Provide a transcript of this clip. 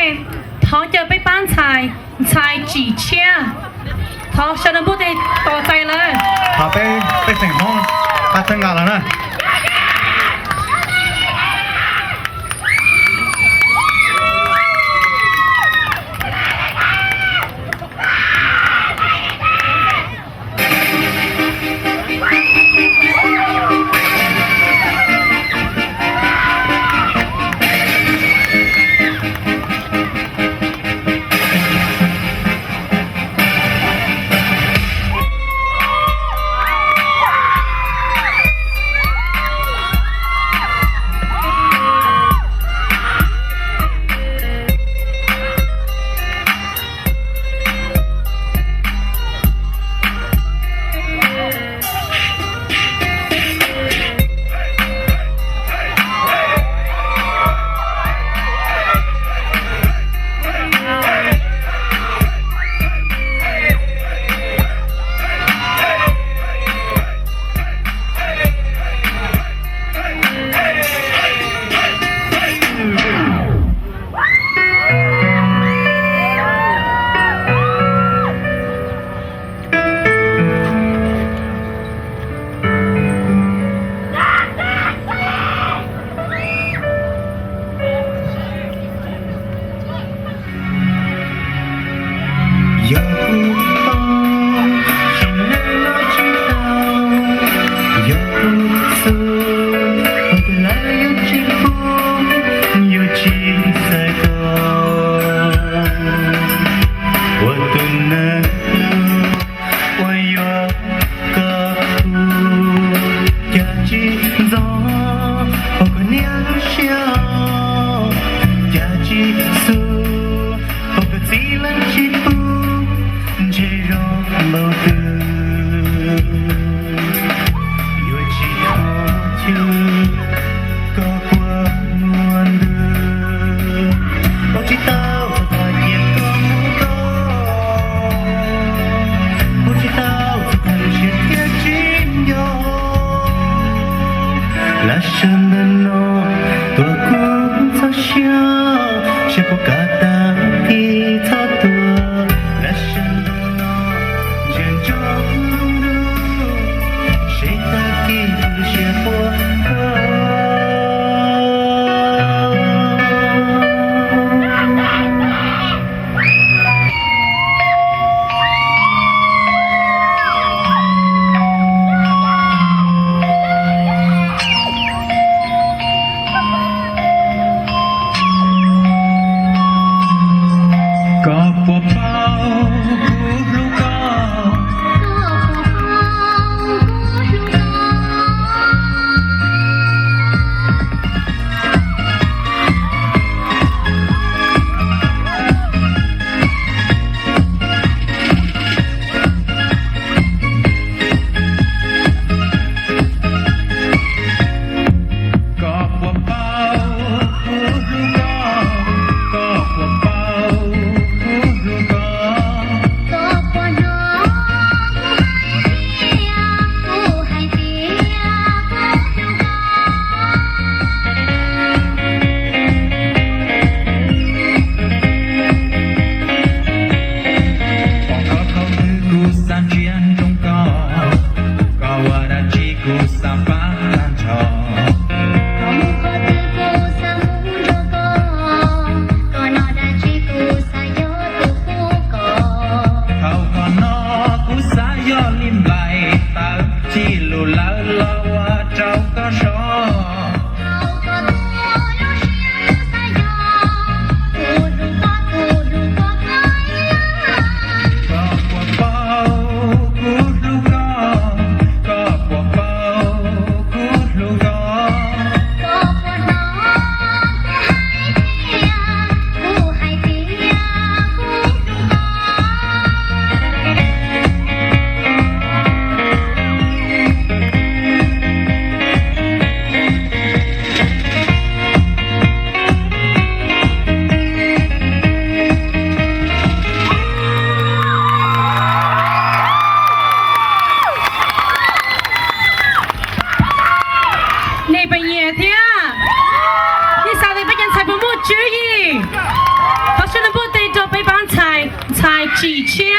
Thov caw peb pab ntxhais, ntxhais Tsim Tshiab, thov sawv daws npuaj tes tos txais lawm. Thov peb, peb xeem Hmoob pab txhawb nqa lawm na. Yog kuv pom, tsis neb los tsis tau, yog kuv xub, ua tus lawv yuav tsis pub, yuav tsis xaiv koj ua tus neeg hlub, uas yuav koj hlub. Cas tsis ntxov hauv koj niam lub siab, cas tsis xub hauv koj txiv leej tsis pub, ntshe zoo npaum twg yuav tsis thov chwv koj puas muaj ntws. Ua tsis tau txog thaum cia koj mus koj, ua tsis tau txog thaum lub siab thiaj tsis nco. Lawv sawv ntawm no tuav kuv txoj sia, saib puas kam tag kis txhob tuag. Lawv sawv ntawm no ntsia ntsoov kuv lub ntuj, saib tag kis kuv lub siab puas tuag. Koj puas paub kuv hlub koj? Koj puas paub kuv hlub koj? Koj puas paub kuv hlub koj? Tsim Tshiab.